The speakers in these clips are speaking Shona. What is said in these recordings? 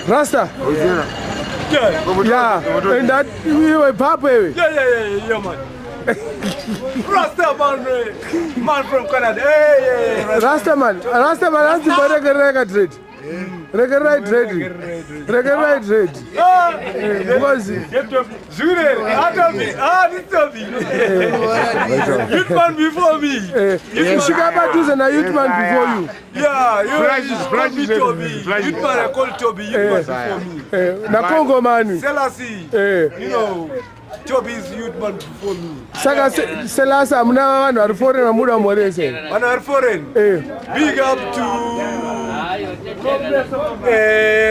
Rasta. Yeah. And that iwe papo iwe. Yeah, man. Rasta man, man from Canada. Hey, hey, Rasta man. Rasta man hanzi regererai ka dread. Regererai dread. Regererai dread. Because Zvure, Atomi, ah, this Toby. Youth man before me. Svika padhuze na youth man before you. Yeah, you Flashes, call me flashes, Toby. flashes. Youth man, I call Toby. Youth man before me. Na Congo man. Selassie, you know, Toby is youth man before me. Saka Selassie hamuna vanhu vari foreign vamuda mhorese. Vanhu vari foreign. Big up to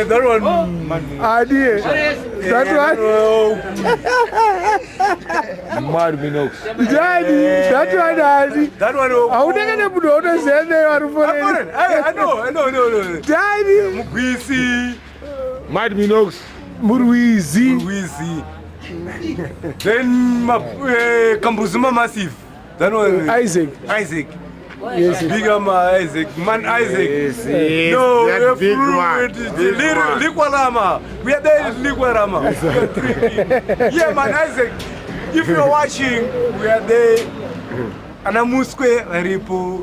that one. Adie. That one. Mad Minox. Daddy, that one Adi. That one. Haunenge nemunhu waunoziva nei vari foreign. Foreign. I know, I know, no, no. Daddy. Mugwisi. Mad Minox. Murwizi. Murwizi. Then Kambuzuma Massive. That one. Isaac. Isaac. Yes. Big up Isaac. Man Isaac. Yes, yes, No, that we are big through one, with big one. Liquorama. We are there in Liquorama. We are drinking. Yeah, man, Isaac. If you're watching, we are there. Ana Muskwe varipo.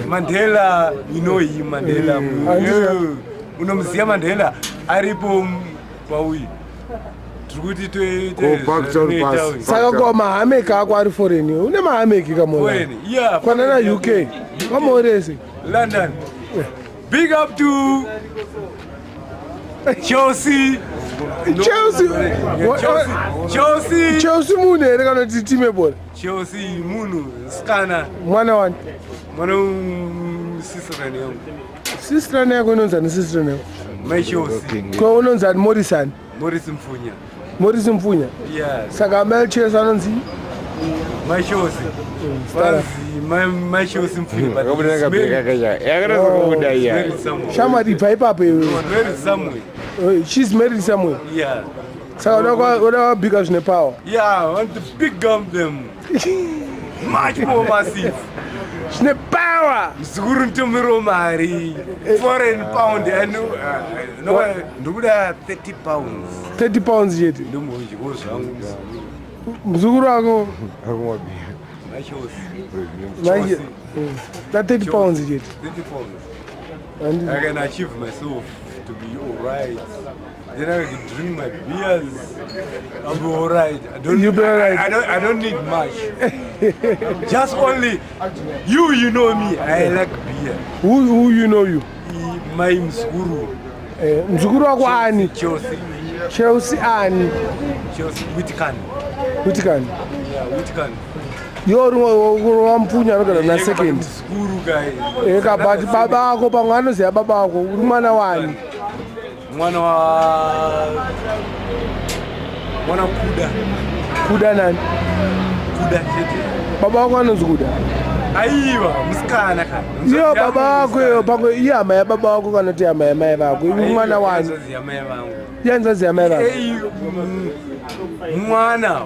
Mandela, you know him, Mandela. Yeah. Unomuziya Mandela aripo pauyu. Tiri kuti toite Go back town pass. Saka ko mahameki ako ari foreign. Une mahameki kamona. Foreign, yeah. Kwana na UK. Vamhorese. London. Big up to Chelsea. Chelsea. Yeah, Chelsea. Chelsea. Chelsea munhu here kana kuti team yebhora? Chelsea munhu sikana Mwana wani? mwana sister yangu. Sister yako inonzani sister yako? Mai Chelsea. Ko unonzani Morrison? Morris Mfunya. Morris Mfunya. Yeah. Saka Mel Chelsea anonzi Mai Chelsea. Vanzi Mai Chelsea Mfunya but Yakabuda he's yakapeka married- kacha. Yakatozobuda iya. married somewhere. Shamwari ibva ipapo iwe. Married somewhere. She's married somewhere. Yeah. Saka uda wabika zvine power. Yeah, I want to big up them. Much more massive. Zvine power. Muzukuru nditumiro mari foreign pound and ndikuda 30 pounds 30 pounds chete. ndomudyiwo zvangu muzukuru. Muzukuru wako Akumabhiya. Machosi. manje na 30 pounds chete. 30 pounds. Handiti. I can achieve myself to be alright. Then I can drink my beers. I'll be alright. I don't, You'll be alright. I don't need much. Just only you know me. I like beer. Who you know you? My mzukuru. Mzukuru wako ani? Chelsea. Chelsea ani? Chelsea Whitcan. Whitcan. Yeah, Whitcan. Yo wamupfunya anogara na second. Mzukuru guy. Eka but baba ako pamwe anoziva baba ako uri mwana wani? Mwana wa mwana Kuda. Kuda nani? Kuda chete. Baba wako anonzi Kuda. Aiwa, musikana kana. Iyo baba wako iyo pamwe ihama yababa wako kana kuti ihama yamai vako. Uri mwana wani? Yamai vangu. Ihanzvadzi yamai vako. Ei, mwana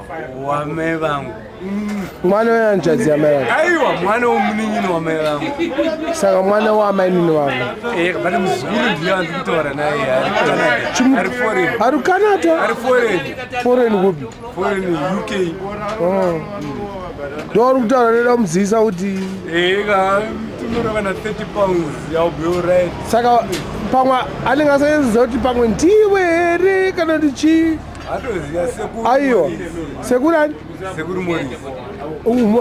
wamai vangu. Mwana wehanzvadzi yamai vako. Aiwa, mwana womunin'ina wamai vangu. Saka mwana waamainini wako. Eh, but muzukuru ndiye andiri kutaura naye ari Canada. Ari foreign. Ari Canada? Ari foreign. Foreign kupi? Foreign UK. Ndouri kutaura ndoda kumuzivisa kuti Eh, ka tumira kana 30 pounds, I'll be alright. saka pamwe anenge asaziva kuti pamwe ndiwe here kana kuti chii. Atoziva sekuru. Aiwa. Sekuru ani? Sekuru Morris.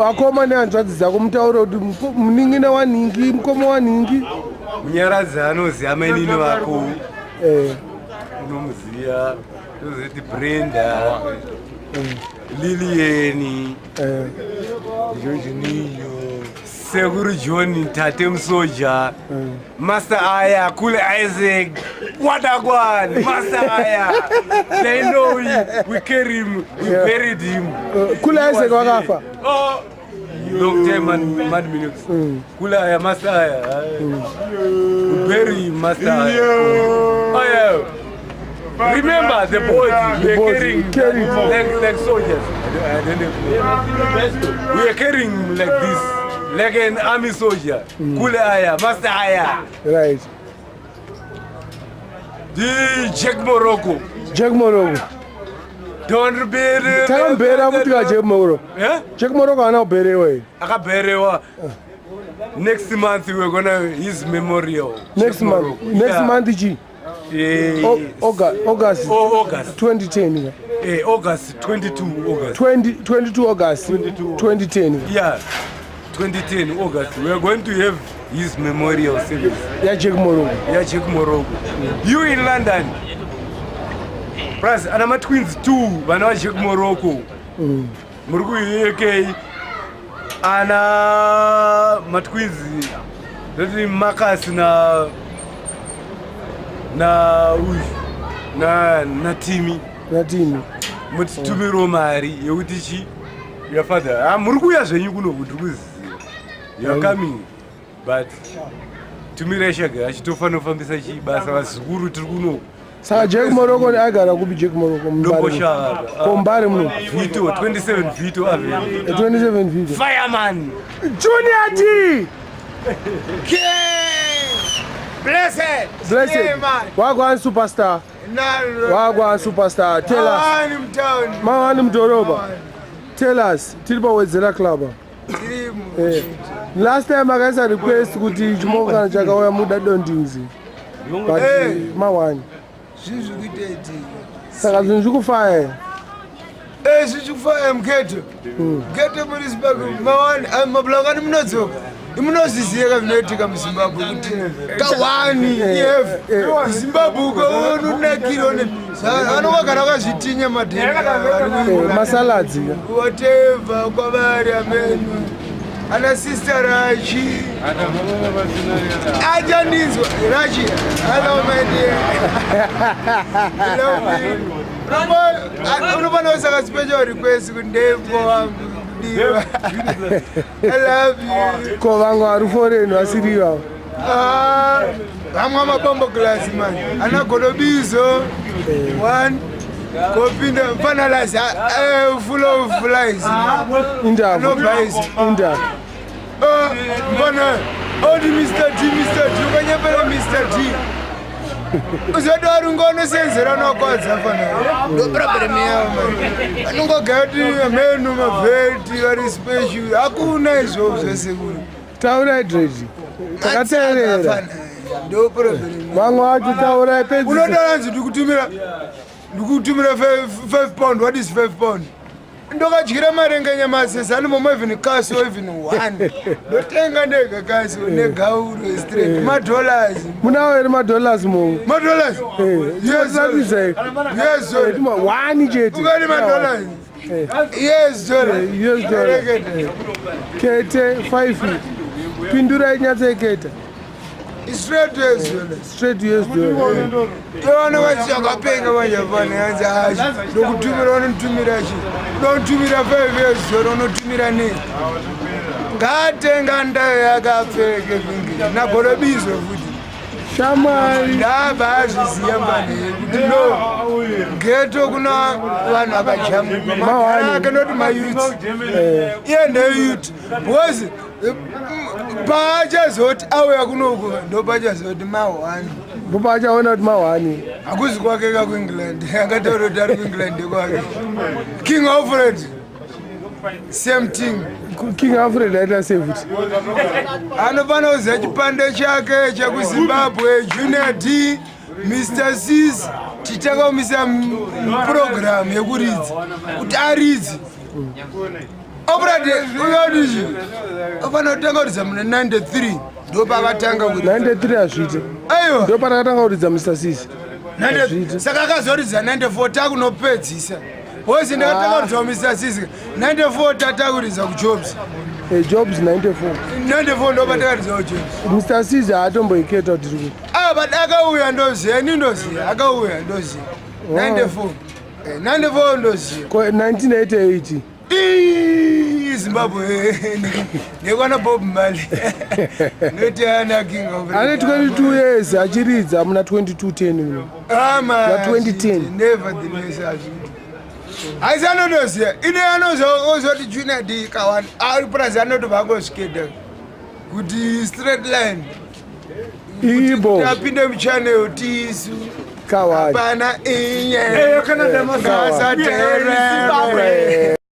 Akoma nehanzvadzi dzako mutaure kuti munin'ina waningi, mukoma waningi. Munyaradzi anoziva mainini vako. Eh. Unomuziva. Tozoti Brenda. Lilian. Eh. Jorginho. Sekuru John Tate Musoja. Master Aya, Kule Isaac. Wadagwan, Master Aya. They know we carry him, we buried him. Kule Isaac wakafa? Oh, long time man, man minutes. Kule Aya, Master Aya. We bury him, Master Aya. Oh, yeah. Remember the boys, we are carrying, like soldiers. I don't know. We are carrying like this, like an army soldier. Kule Aya, Master Aya. Right. Ndi Jack Morocco. Jack Morocco. Don't be Takamubhera futi ka Jack Morocco. Eh? Jack Morocco haana kubherewa here. Akabherewa. Next month we're gonna his memorial. Next Jack month. Morocco. Next Yeah. month chi? Eh, August. Oh, August. 2010. ka. Eh, August 22 August. 20 22 August 2010. Yeah. 2010 August. We are going to have his memorial service. Ya Jack Morocco. Yeah, Jack Morocco. You in London. Plus ana ma twins 2 vana va Jack Morocco. Muri ku UK ana ma twins ndoti Marcus na uyu na Timmy Na Timmy. mutitumirawo mari yekuti chi your father ah, muri kuuya zvenyu kuno kuti kuziva you are coming but tumirai shaga achitofanira kufambisa chibasa vazukuru tiri kuno. Saka Jack Morocco aigara kupi Jack Morocco? Mbare. Domboshava. Ko Mbare muno. Vito 27 Vito Avenue. 27 Vito. Fireman. Junior D. Blessed. Blessed. Yeah, man. Wagwan superstar. Nah, Wagwan superstar. Tell us. Mawani mtown. Mawani mudhorobha. Tell us. Tiri paWedzera Club. Tirimo. Eh. Last time akaisa request kuti chimoko kana chakauya muda dondinzi. But Eh. mawani. Zvinhu zvikuita itika. Saka zvinhu zvikufaya here? Eh, zvichikufaya mukheto. Mukheto muri Zimbabwe mawani, mabulangani munodzoka. Munozviziva zvinoitika muZimbabwe kuti kawani ef Zimbabwe ukaona unakira anongagara akazvitinya madheni. Eh, masaladzi. Whatever kwavari ameno. Ana sister Rachi. Achandinzwa Rachi. Hello my dear. Hello. Unofana kusaka special request kuti ndepwa wangu kudiwa. I love you. Ko vamwe vari foreign vasiri ivavo. Ah, vamwe mabombo glass man. Ana golobizo. One. Kopinda mfana full of lies. Indaba. No bias. Indaba. Mbona odi Mr D, Mr D ukanyepera Mr D uzodari ungonosenzera nokwadza fana ndo problem yavo mani vanongogaya kuti amenu mavheti vari special hakuna izvozvo zvese kuno. Taurai dread. Takateerera. Ndo problem. Vamwe vacho taurai pedzisa. Unotaura nzi ndikutumira £5. What is £5? Ndokadyira marenga nyamasesa anomomo even kaso even one ndotenga ndega kaso negauro straight madollars. Munawo here madollars mo? Madollars. Yes. Yes. One chete. Ungani madollars? Yes, dollar. US dollar. Kete 5. Pindurai nyatseketa. Straight US dollar. Straight US dollar. Toona vachakapenga manje hanzi achi ndokutumira unotumira chi unotumira 5 US dollar unotumira nei ngatenga ndayo yakapfeke vingiri nagorobizo futi. Shamwari. Ndabva azviziva mani kuti no geto kuna vanhu vakajamuka Mawani. ake noti mayouth iye ndeyouth because paachazoti auya kunoku ndopachazoti mahwani. Baba achaona kuti mahwani. Hakuzi kwake ka kuEngland angataura kuti ari kuEngland kwake King Alfred same thing. King Alfred aita sei futi? Anofanira kuziva chipande chake chekuZimbabwe. Junior D, Mr Cs titakaumisa purogiramu yekuridza kuti aridze obrad uyodichi ofanira kutanga kuridza muna 93 ndopakatanga kuridza. 93 hazviite. Aiwa. Ndo patakatanga kuridza Mr Cs. 93. Saka akazoridza 94 takunopedzisa because ndakatanga kuridza Mr Cs 94 tatakuridza kuJobs. Eh, Jobs 94. 94 ndopatakaridza kuJobs. Mr Cs haatomboiketa kuti tiri kupi. Ah, but akauya ndoziva ini ndoziva akauya ndoziva 94. Eh, 94 ndoziva. Ko 1988? Ii, Zimbabwe nekwana Bob Marley noti ana King of Ane 22 years achiridza muna 2210 muno. Ama Na 2010. Nevertheless azviti asi anotoziva ine anozoti Junior D kawani ari plus anotobva angosviketa kuti straight line Ibo. apinde muchannel tisu. Kawani. Hapana inye. Eh, Canada, Ngasaterere.